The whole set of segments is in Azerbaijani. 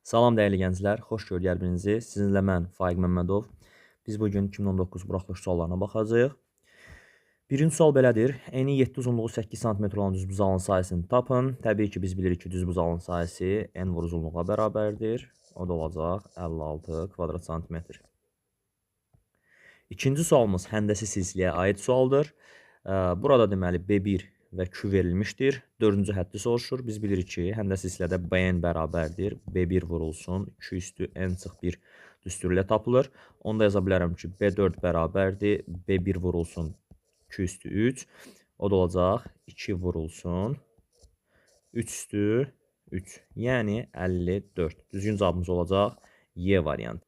Salam dəyərli gənclər, xoş gördük hər birinizi. Sizinlə mən Faiq Məmmədov. Biz bu gün 2019 buraxılış suallarına baxacağıq. Birinci sual belədir. Eni 7, uzunluğu 8 sm olan düzbucağın sahəsini tapın. Təbii ki, biz bilirik ki, düzbucağın sahəsi n vur uzunluğa bərabərdir. O da olacaq 56 kvadrat santimetr. İkinci sualımız həndəsi silsiləyə aid sualdır. Burada deməli B1 və Q verilmişdir. Dördüncü həddi soruşur. Biz bilirik ki, həndəsi silsilədə BN bərabərdir. B1 vurulsun, Q üstü N çıx 1 düsturu ilə tapılır. Onda yaza bilərəm ki, B4 bərabərdir. B1 vurulsun, Q üstü 3. O da olacaq 2 vurulsun, 3 üstü 3. Yəni 54. Düzgün cavabımız olacaq Y variantı.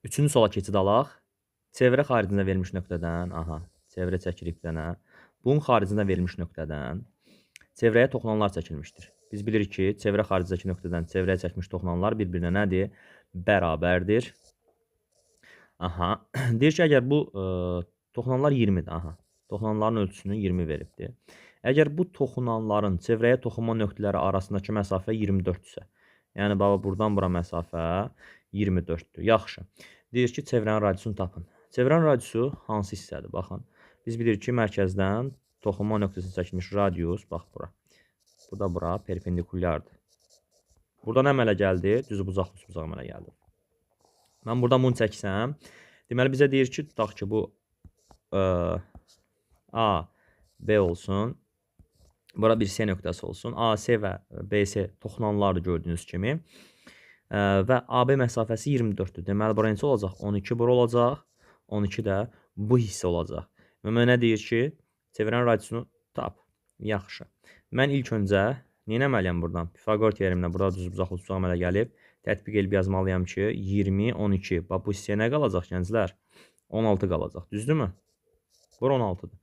Üçüncü suala keçid alaq. Çevrə xaricində verilmiş nöqtədən, aha, çevrə çəkirik bir dənə. Bunun xaricində verilmiş nöqtədən çevrəyə toxunanlar çəkilmişdir. Biz bilirik ki, çevrə xaricindəki nöqtədən çevrəyə çəkmiş toxunanlar bir-birinə nədir? Bərabərdir. Aha, deyir ki, əgər bu toxunanlar 20-dir, aha, toxunanların ölçüsünü 20 veribdir. Əgər bu toxunanların çevrəyə toxunma nöqtələri arasındakı məsafə 24-dürsə, yəni baba buradan bura məsafə 24-dür. Yaxşı. Deyir ki, çevrənin radiusunu tapın. Çevrənin radiusu hansı hissədir? Baxın. Biz bilirik ki, mərkəzdən toxunma nöqtəsinə çəkilmiş radius, bax bura. Bu da bura perpendikulyardır. Burada nə əmələ gəldi? Düzbucaqlı üçbucaq əmələ gəldi. Mən buradan bunu çəksəm, deməli bizə deyir ki, tutaq ki, bu A, B olsun. Bura bir C nöqtəsi olsun. A, C və BC toxunanlardır gördüyünüz kimi. Və AB məsafəsi 24-dür. Deməli, bura neçə olacaq? 12 bura olacaq. 12 də bu hissə olacaq. Və mənə deyir ki, çevrənin radiusunu tap. Yaxşı. Mən ilk öncə nə etməliyəm buradan? Pifaqor teoremində burada düzbucaqlı üçbucaq əmələ gəlib. Tətbiq edib yazmalıyam ki, 20, 12. Bax, bu hissəyə nə qalacaq gənclər? 16 qalacaq. Düzdürmü? Bura 16-dır.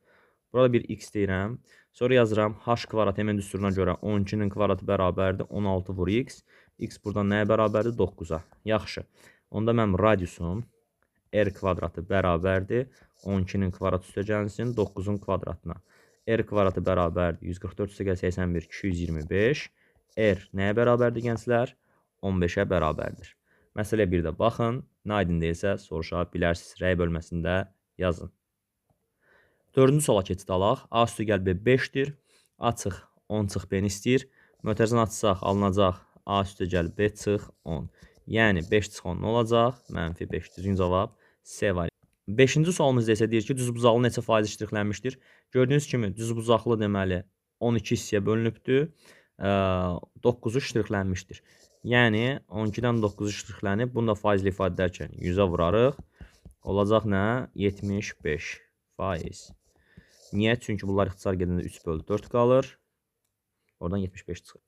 Burada bir x deyirəm. Sonra yazıram h kvadrat hemen düsturuna görə 12-nin kvadratı bərabərdir 16 vur x. X buradan nəyə bərabərdir? 9-a. Yaxşı. Onda mənim radiusum r kvadratı bərabərdir 12-nin kvadratı üstə gəlsin 9-un kvadratına. R kvadratı bərabərdir 144 üstə gəl 81, 225. R nəyə bərabərdir gənclər? 15-ə bərabərdir. Məsələ bir də baxın. Nə aydın deyilsə soruşa bilərsiniz. Rəy bölməsində yazın. Dördüncü suala keçid alaq. A üstü gəl B 5-dir. A çıx 10 çıx B-ni istəyir. Mötərizəni açsaq alınacaq A üstü gəl B çıx 10. Yəni 5 çıx 10 nə olacaq? Mənfi 5. Düzgün cavab C variantı. Beşinci sualımızda isə deyir ki, düzbucaqlı neçə faiz ştrixlənmişdir? Gördüyünüz kimi düzbucaqlı deməli 12 hissəyə bölünübdür. 9-u ştrixlənmişdir. Yəni 12-dən 9-u ştrixlənib. Bunu da faizli ifadə edərkən 100-ə vurarıq. Olacaq nə? 75 faiz. Niyə? Çünki bunlar ixtisar gedəndə 3 bölü 4 qalır. Oradan 75 çıxır.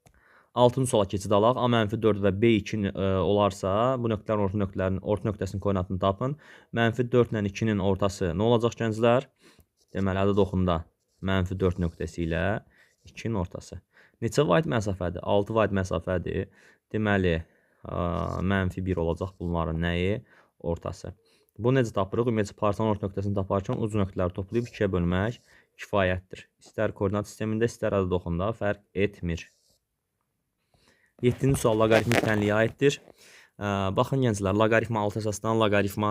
Altıncı suala keçid alaq. A mənfi 4 və B2 olarsa, bu nöqtələrin orta nöqtələrinin orta nöqtəsinin koordinatını tapın. Mənfi 4 ilə 2-nin ortası nə olacaq gənclər? Deməli, ədəd oxunda mənfi 4 nöqtəsi ilə 2-nin ortası. Neçə vahid məsafədir? 6 vahid məsafədir. Deməli, mənfi 1 olacaq bunların nəyi? Ortası. Bunu necə tapırıq? Ümumiyyətcə, parçanın orta nöqtəsini taparkən uc nöqtələri toplayıb 2-yə bölmək kifayətdir. İstər koordinat sistemində, istər ədəd oxunda fərq etmir. Yeddinci sual loqaritmik tənliyə aiddir. Baxın gənclər, loqaritma 6 əsasdan, loqaritma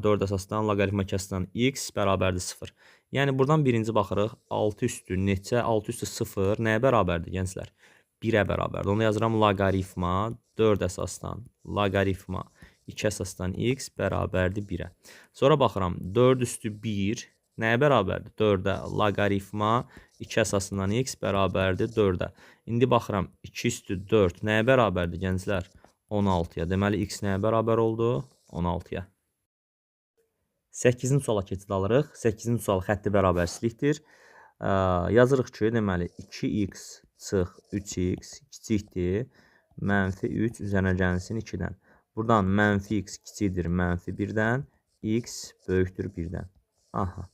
4 əsasdan, loqaritma 2 əsasdan x bərabərdir 0. Yəni buradan birinci baxırıq, 6 üstü neçə? 6 üstü 0 nəyə bərabərdir gənclər? 1-ə bərabərdir. Onu yazıram loqaritma 4 əsasdan, loqaritma 2 əsasdan x bərabərdir 1-ə. Sonra baxıram, 4 üstü 1 nəyə bərabərdir? 4-ə. Loqaritma 2 əsasından x bərabərdir 4-ə. İndi baxıram, 2 üstü 4 nəyə bərabərdir gənclər? 16-ya. Deməli, x nəyə bərabər oldu? 16-ya. 8-ci suala keçid alırıq. 8-ci sual xətti bərabərsizlikdir. Yazırıq ki, deməli, 2x çıx 3x kiçikdir. Mənfi 3 üzərinə gəlsin 2-dən. Buradan mənfi x kiçikdir mənfi 1-dən, x böyükdür 1-dən. Aha.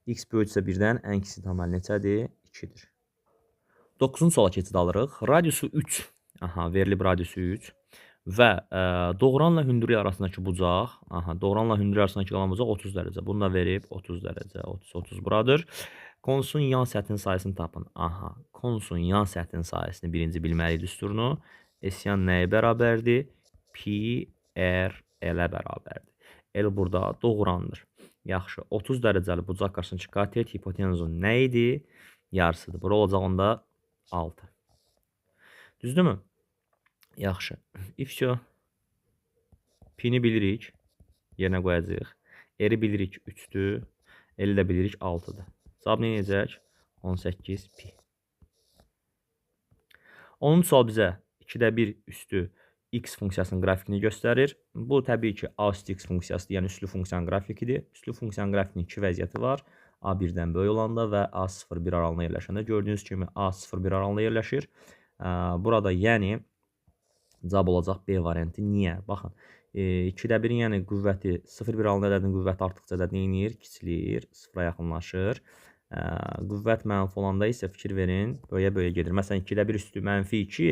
X böyüksə 1-dən, ən kiçik tam əl neçədir? 2-dir. 9-cu suala keçid alırıq. Radiusu 3. Aha, verilib radiusu 3. Və doğranla hündürlük arasındakı bucaq, aha, doğranla hündürlük arasındakı qalan bucaq 30 dərəcə. Bunu da verib 30 dərəcə, 30, 30 buradır. Konusun yan səthinin sahəsini tapın. Aha, konusun yan səthinin sahəsini birinci bilməliyik düsturunu. S yan nəyə bərabərdir? Pi R L-ə bərabərdir. L burada doğurandır. Yaxşı, 30 dərəcəli bucaq qarşısındakı katet hipotenuzun nə idi? Yarısıdır. Bura olacaq onda 6. Düzdürmü? Yaxşı. И всё. Pini bilirik. Yerinə qoyacağıq. R-i bilirik 3-dür. L-i də bilirik 6-dır. Cavab nə edəcək? 18 pi. 10-cu sual bizə 2-də 1 üstü x funksiyasının qrafikini göstərir. Bu təbii ki, a üstü x funksiyasıdır, yəni üslü funksiyanın qrafikidir. Üslü funksiyanın qrafikinin iki vəziyyəti var. A 1-dən böyük olanda və A 0-1 aralığında yerləşəndə. Gördüyünüz kimi A 0-1 aralığında yerləşir. Burada yəni cavab olacaq B variantı. Niyə? Baxın, 2-də 1-in yəni qüvvəti 0-1 aralığında ədədin qüvvəti artdıqca ədəd nə edir? Kiçilir, 0-a yaxınlaşır. Qüvvət mənfi olanda isə fikir verin, böyüyə-böyüyə gedir. Məsələn, 2-də 1 üstü mənfi 2,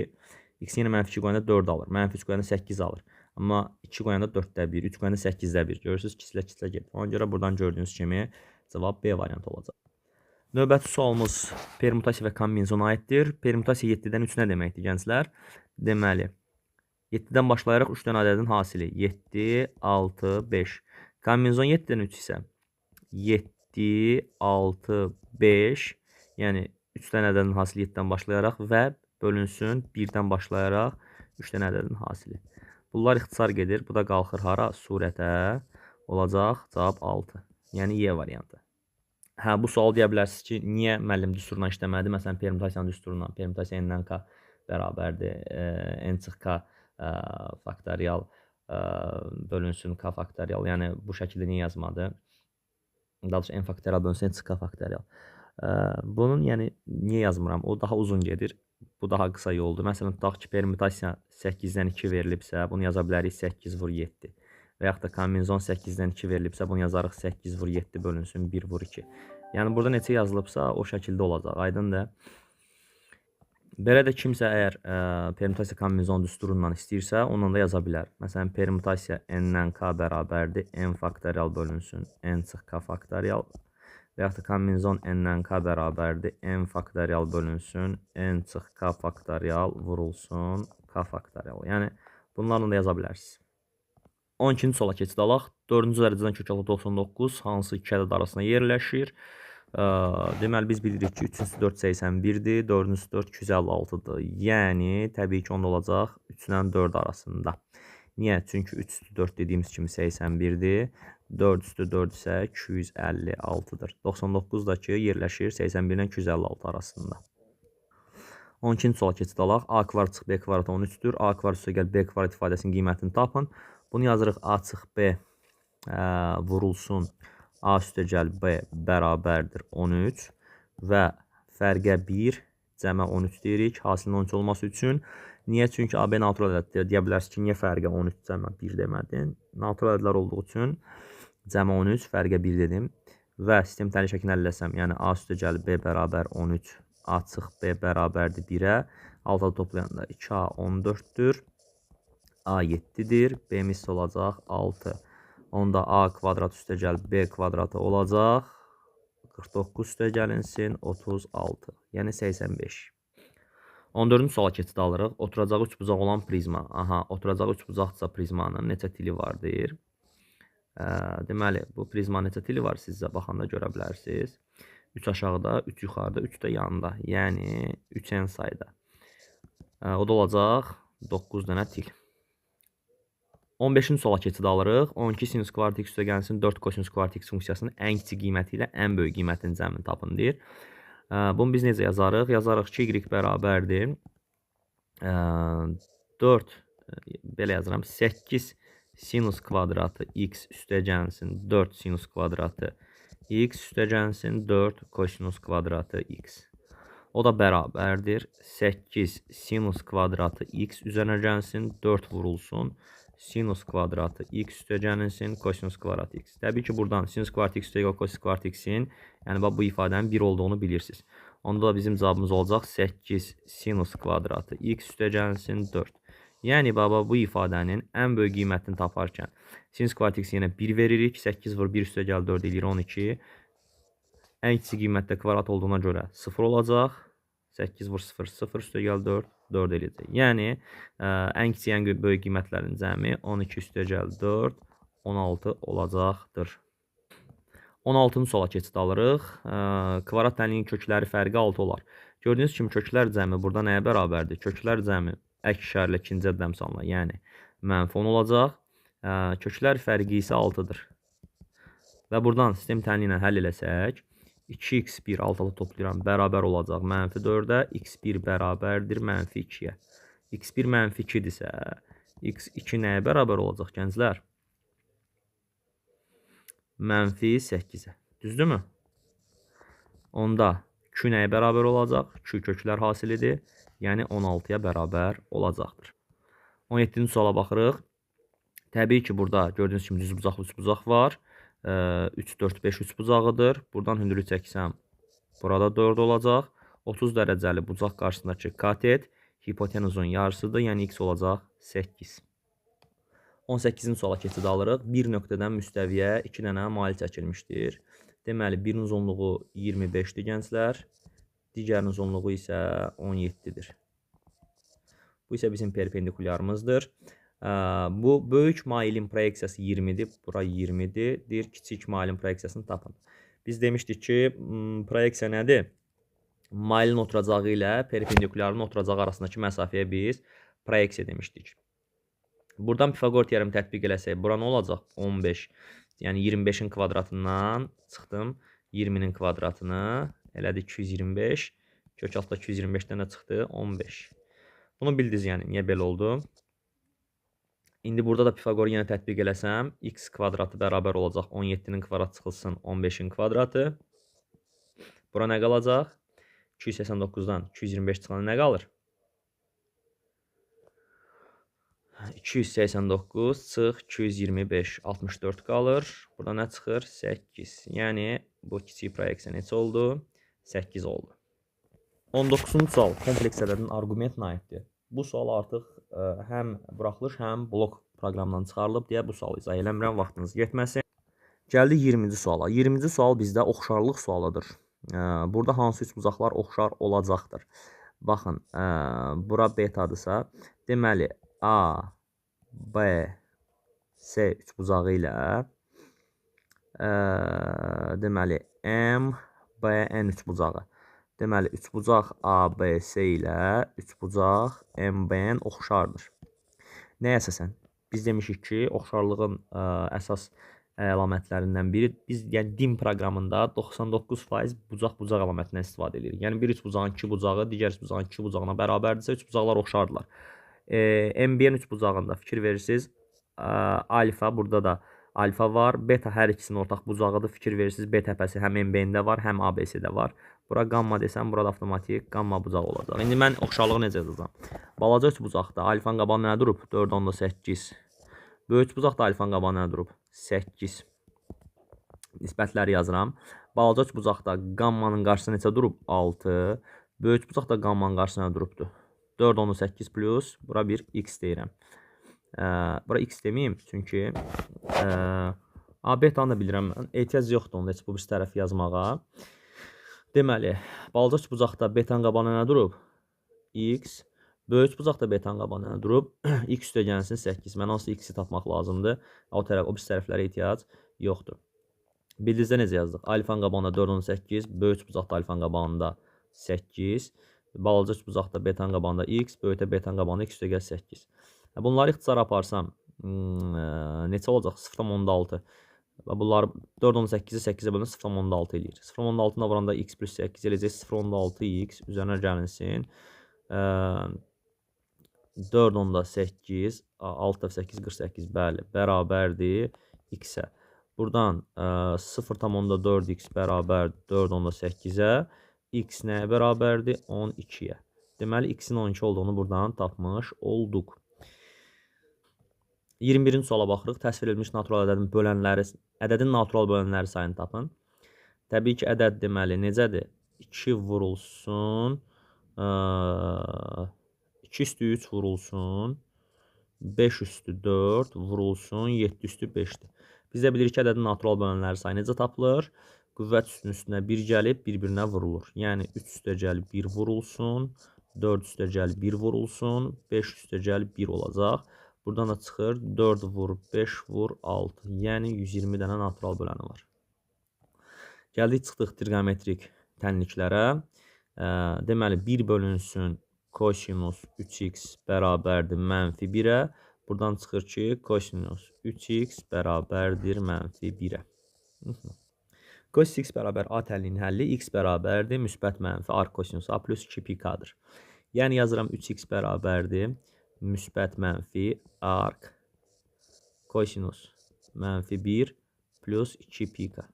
x yenə mənfi 2 qoyanda 4 alır, mənfi 3 qoyanda 8 alır. Amma 2 qoyanda 4-də 1, 3 qoyanda 8-də 1. Görürsünüz, kiçilə-kiçilə gedir. Ona görə buradan gördüyünüz kimi cavab B variantı olacaq. Növbəti sualımız permutasiya və kombinizona aiddir. Permutasiya 7-dən 3 nə deməkdir, gənclər? Deməli, 7-dən başlayaraq 3 dənə ədədin hasili 7, 6, 5. Kombinizon 7-dən 3 isə 7, 6, 5. Yəni 3 dənə ədədin hasili 7-dən başlayaraq və bölünsün 1-dən başlayaraq 3 dənə ədədin hasili. Bunlar ixtisar gedir. Bu da qalxır hara? Surətə. Olacaq cavab 6. Yəni Y variantı. Hə, bu sual deyə bilərsiniz ki, niyə müəllim düsturundan işləmədi? Məsələn, permutasiyanın düsturundan. Permutasiya n-dən k bərabərdir. N çıx k faktorial bölünsün k faktorial. Yəni, bu şəkildə niyə yazmadı? Daha doğrusu, n faktorial bölünsün n çıx k faktorial. Bunun, yəni, niyə yazmıram? O daha uzun gedir. Bu daha qısa yoldur. Məsələn, tutaq ki, permutasiya 8-dən 2 verilibsə, bunu yaza bilərik 8 vur 7. Və yaxud da kombinizon 8-dən 2 verilibsə, bunu yazarıq 8 vur 7 bölünsün 1 vur 2. Yəni, burada neçə yazılıbsa, o şəkildə olacaq. Aydındır. Belə də kimsə əgər permutasiya kombinizon düsturundan istəyirsə, onunla da yaza bilər. Məsələn, permutasiya n-dən k bərabərdir. N faktorial bölünsün n çıx k faktorial. Və yaxud da kombinizon n-dən k bərabərdir. N faktorial bölünsün n çıx k faktorial vurulsun k faktorial. Yəni, bunlarla da yaza bilərsiniz. 12-ci suala keçid alaq. 4-cü dərəcədən kök altı 99 hansı iki ədəd arasında yerləşir? Deməli, biz bilirik ki, 3-cüsü 4 81-dir, 4-cüsü 4 256-dır. Yəni, təbii ki, onda olacaq 3 ilə 4 arasında. Niyə? Çünki 3 üstü 4 dediyimiz kimi 81-dir. 4 üstü 4 isə 256-dır. 99 da ki, yerləşir 81 ilə 256 arasında. 12-ci suala keçid alaq. A kvadrat çıx B kvadrat 13-dür. A kvadrat üstə gəl B kvadrat ifadəsinin qiymətini tapın. Bunu yazırıq A çıx B vurulsun A üstə gəl B bərabərdir 13 və fərqə 1 cəmə 13 deyirik. Hasilin 13 olması üçün. Niyə? Çünki AB natural ədəddir. Deyə bilərsiniz ki, niyə fərqə 13 cəmə 1 demədin? Natural ədədlər olduğu üçün cəmə 13 fərqə 1 dedim. Və sistem təhlil şəklini əldə eləsəm, yəni A üstə gəl B bərabər 13, A çıx B bərabərdir 1-ə. 6-da toplayanda 2A 14-dür. A 7-dir. B-miz olacaq 6. Onda A kvadrat üstə gəl B kvadratı olacaq. 49 üstə gəlinsin 36. Yəni 85. 14-cü suala keçid alırıq. Oturacağı 3 bucaq olan prizma. Aha, oturacağı 3 bucaqdırsa prizmanın neçə tili var deyir. Deməli, bu prizmanın neçə tili var sizcə baxanda görə bilərsiniz. 3 aşağıda, 3 yuxarıda, 3 də yanında. Yəni 3 n sayda. O da olacaq 9 dənə til. 15-ci suala keçid alırıq. 12 sinus kvadrat x üstə gəlsin 4 kosinus kvadrat x funksiyasının ən kiçik qiyməti ilə ən böyük qiymətinin cəmini tapın deyir. Bunu biz necə yazarıq? Yazarıq ki, y bərabərdir. 4, belə yazıram, 8 sinus kvadratı x üstə gəlsin 4 sinus kvadratı x üstə gəlsin 4 kosinus kvadratı x. O da bərabərdir. 8 sinus kvadratı x üzərinə gəlsin 4 vurulsun sinus kvadratı x üstə gəlinsin kosinus kvadratı x. Təbii ki, buradan sinus kvadratı x üstə kosinus kvadratı x-in, yəni bu ifadənin 1 olduğunu bilirsiniz. Onda da bizim cavabımız olacaq 8 sinus kvadratı x üstə gəlinsin 4. Yəni, baba, bu ifadənin ən böyük qiymətini taparkən sinus kvadratı x yenə 1 veririk. 8 vur 1 üstə gəl 4 eləyir 12. Ən kiçik qiymətdə kvadrat olduğuna görə 0 olacaq. 8 vur 0, 0 üstə gəl 4, 4 eləyəcək. Yəni, ən kiçik, ən böyük qiymətlərin cəmi 12 üstəgəl 4, 16 olacaqdır. 16-cı suala keçid alırıq. Kvadrat tənliyin kökləri fərqi 6 olar. Gördüyünüz kimi köklər cəmi burada nəyə bərabərdir? Köklər cəmi əks işarə ilə ikinci ədəd əmsalına, yəni mənfi 10 olacaq. Köklər fərqi isə 6-dır. Və buradan sistem tənliyi ilə həll eləsək, 2x1 alt-alta toplayıram, bərabər olacaq mənfi 4-ə, x1 bərabərdir mənfi 2-yə. x1 mənfi 2-dirsə, x2 nəyə bərabər olacaq gənclər? Mənfi 8-ə. Düzdürmü? Onda Q nəyə bərabər olacaq? Q köklər hasilidir. Yəni 16-ya bərabər olacaqdır. 17-ci suala baxırıq. Təbii ki, burada gördüyünüz kimi düzbucaqlı üçbucaq var. 3, 4, 5 üçbucağıdır. Buradan hündürlük çəksəm, burada 4 olacaq. 30 dərəcəli bucaq qarşısındakı katet hipotenuzun yarısıdır. Yəni x olacaq 8. 18-ci suala keçid alırıq. Bir nöqtədən müstəviyə 2 dənə mail çəkilmişdir. Deməli, birinin uzunluğu 25-dir gənclər. Digərinin uzunluğu isə 17-dir. Bu isə bizim perpendikulyarımızdır. Bu böyük mailin proyeksiyası 20-dir. Bura 20-dir. Deyir, kiçik mailin proyeksiyasını tapın. Biz demişdik ki, proyeksiya nədir? Mailin oturacağı ilə perpendikulyarın oturacağı arasındakı məsafəyə biz proyeksiya demişdik. Buradan Pifaqor teoremi tətbiq eləsək, bura nə olacaq? 15. Yəni 25-in kvadratından çıxdım. 20-nin kvadratını elədi 225. Kök altda 225-dən də çıxdı 15. Bunu bildiniz, yəni niyə belə oldu? İndi burada da Pifagoru yenə tətbiq eləsəm, x kvadratı bərabər olacaq 17-nin kvadratı çıxılsın 15-in kvadratı. Bura nə qalacaq? 289-dan 225 çıxanda nə qalır? 289 çıx 225, 64 qalır. Burada nə çıxır? 8. Yəni bu kiçik proyeksiya neçə oldu? 8 oldu. 19-cu sual kompleks ədədin arqumentinə aiddir. Bu sual artıq həm buraxılış, həm blok proqramdan çıxarılıb deyə bu sualı izah eləmirəm, vaxtınız getməsin. Gəldik 20-ci suala. 20-ci sual bizdə oxşarlıq sualıdır. Burada hansı üçbucaqlar oxşar olacaqdır? Baxın, bura betadırsa, deməli A, B, C üçbucağı ilə deməli M, B, N üçbucağı. Deməli, üçbucaq A, B, C ilə üçbucaq M, B, N oxşardır. Nəyə əsasən? Biz demişik ki, oxşarlığın əsas əlamətlərindən biri, biz yəni DİM proqramında 99% bucaq-bucaq əlamətindən istifadə edirik. Yəni, bir üçbucağın iki bucağı digər üçbucağın iki bucağına bərabərdirsə, üçbucaqlar oxşardılar. MBN üçbucağında fikir verirsiniz, alfa, burada da alfa var, beta hər ikisinin ortaq bucağıdır. Fikir verirsiniz, B təpəsi həm MBN-də var, həm ABC-də var. Bura qamma desəm, burada avtomatik qamma bucağı olacaq. İndi mən oxşarlığı necə yazacağam? Balaca üçbucaqda alfanın qabağına nə durub? 4,8. Böyük üçbucaqda alfanın qabağına nə durub? 8. Nisbətləri yazıram. Balaca üçbucaqda qammanın qarşısına neçə durub? 6. Böyük üçbucaqda qammanın qarşısına nə durubdur? 4,8 plus, bura bir x deyirəm. Bura x deməyim, çünki betanı da bilirəm mən. Ehtiyac yoxdur onda heç bu bir tərəfi yazmağa. Deməli, balaca üçbucaqda betanın qabağına nə durub? X. Böyük üçbucaqda betanın qabağına nə durub? X üstə gəlsin 8. Mən onsuz x-i tapmaq lazımdır. O tərəf, o bir tərəflərə ehtiyac yoxdur. Bildiyinizdə necə yazdıq? Alfanın qabağında 4,8, böyük üçbucaqda alfanın qabağında 8. Balaca üçbucaqda betanın qabağında x, böyükdə betanın qabağında x üstə gəl 8. Bunları ixtisara aparsam, neçə olacaq? 0,6. Bunları 4,8-i 8-ə bölünür, 0,6 eləyir. 0,6-nı vuranda x plus 8 eləyəcək, 0,6x üzərinə gəlinsin. 4,8, 6 dəfə 8, 48, bəli, bərabərdir x-ə. Buradan 0,4x bərabər 4,8-ə. X nəyə bərabərdir? 12-yə. Deməli, x-in 12 olduğunu buradan tapmış olduq. 21-ci suala baxırıq. Təsvir edilmiş natural ədədin bölənləri, ədədin natural bölənləri sayını tapın. Təbii ki, ədəd deməli necədir? 2 vurulsun, 2 üstü 3 vurulsun, 5 üstü 4 vurulsun, 7 üstü 5-dir. Biz də bilirik ki, ədədin natural bölənləri sayı necə tapılır? Qüvvət üstünün üstünə 1 gəlib, bir-birinə vurulur. Yəni, 3 üstə gəlib 1 vurulsun, 4 üstəgəl 1 vurulsun, 5 üstəgəl 1 olacaq. Buradan da çıxır 4 vur, 5 vur, 6. Yəni 120 dənə natural böləni var. Gəldik, çıxdıq triqonometrik tənliklərə. Deməli, 1 bölünsün kosinus 3x bərabərdir mənfi 1-ə. Buradan çıxır ki, kosinus 3x bərabərdir mənfi 1-ə. Kosinus x bərabər a tənliyinin həlli x bərabərdir müsbət mənfi arc kosinus a plus 2 pi k-dır. Yəni yazıram 3x bərabərdir müsbət mənfi arc kosinus mənfi 1 plus 2 pi k.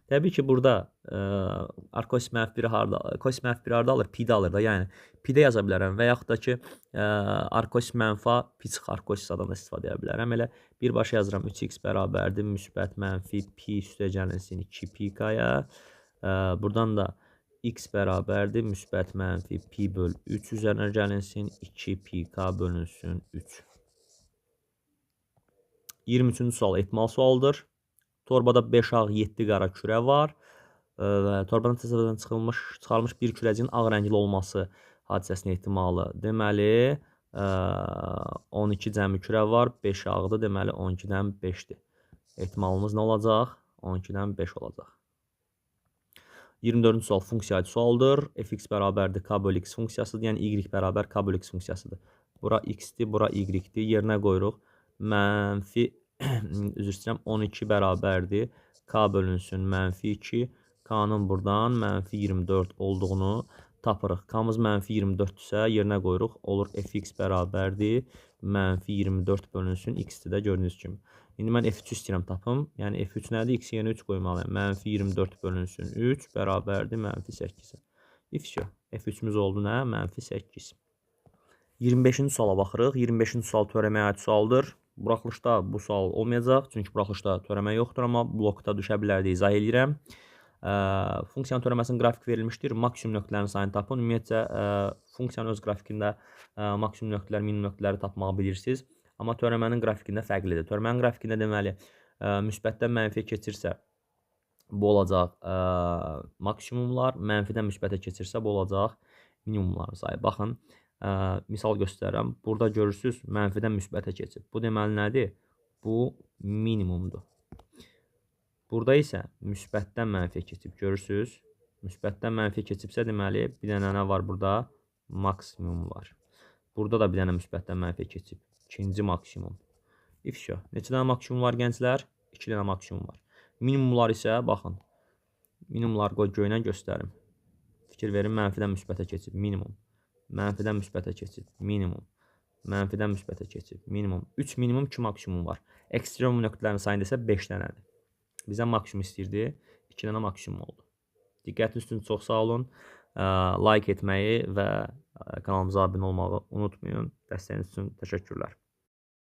Təbii ki, burada arc kosinus mənfi 1 harda, kosinus mənfi 1 harda alır? Pi-də alır da. Yəni pi-də yaza bilərəm və yaxud da ki, arc kosinus mənfi a pi çıx arc kosinus a-dan da istifadə edə bilərəm. Elə birbaşa yazıram 3x bərabərdir müsbət mənfi pi üstə gəlinsin 2 pi k-ya. Buradan da x bərabərdir müsbət mənfi pi böl 3 üzərinə gəlinsin 2 pi k bölünsün 3. 23-cü sual ehtimal sualıdır. Torbada 5 ağ 7 qara kürə var və torbadan təsadüfən çıxarılmış bir kürəciyin ağ rəngli olması hadisəsinin ehtimalı. Deməli, 12 cəmi kürə var, 5 ağdır, deməli 12-dən 5-dir. Ehtimalımız nə olacaq? 12-dən 5 olacaq. 24-cü sual funksiya aid sualdır. Fx bərabərdir k bölü x funksiyasıdır, yəni y bərabər k bölü x funksiyasıdır. Bura x-dir, bura y-dir, yerinə qoyuruq. Mənfi, üzr istəyirəm, 12 bərabərdir k bölünsün mənfi 2, k-nın buradan mənfi 24 olduğunu tapırıq. K-mız mənfi 24-dürsə yerinə qoyuruq, olur fx bərabərdir mənfi 24 bölünsün x-dir də gördüyünüz kimi. İndi mən f3 istəyirəm tapım, yəni f3 nədir? X yerinə 3 qoymalıyam. Mənfi 24 bölünsün 3 bərabərdir mənfi 8-ə. F3, f3-ümüz oldu nə? Mənfi 8. 25-ci suala baxırıq. 25-ci sual törəməyə aid sualdır. Buraxılışda bu sual olmayacaq, çünki buraxılışda törəmə yoxdur, amma blokda düşə bilər deyə izah eləyirəm. Funksiyanın törəməsinin qrafik verilmişdir. Maksimum nöqtələrin sayını tapın. Ümumiyyətcə, funksiyanın öz qrafikində maksimum nöqtələr, minimum nöqtələri tapmağı bilirsiniz. Amma törəmənin qrafikində fərqlidir. Törəmənin qrafikində deməli, müsbətdən mənfiyə keçirsə, bu olacaq maksimumlar, mənfidən müsbətə keçirsə, bu olacaq minimumların sayı. Baxın, misal göstərirəm. Burada görürsünüz, mənfidən müsbətə keçib. Bu deməli nədir? Bu minimumdur. Burada isə müsbətdən mənfiyə keçib. Görürsünüz, müsbətdən mənfiyə keçibsə, deməli, bir dənə nə var burada? Maksimum var. Burada da bir dənə müsbətdən mənfiyə keçib. İkinci maksimum. İfşa. Neçə dənə maksimum var gənclər? 2 dənə maksimum var. Minimumlar isə, baxın, minimumlar qoy göynə göstərim. Fikir verin, mənfidən müsbətə keçib. Minimum. Mənfidən müsbətə keçib. Minimum. Mənfidən müsbətə keçib. Minimum. 3 minimum, 2 maksimum var. Ekstremum nöqtələrin sayını desə 5 dənədir. Bizə maksimum istəyirdi. 2 dənə maksimum oldu. Diqqətiniz üçün çox sağ olun. Like etməyi və kanalımıza abunə olmağı unutmayın. Dəstəyiniz üçün təşəkkürlər.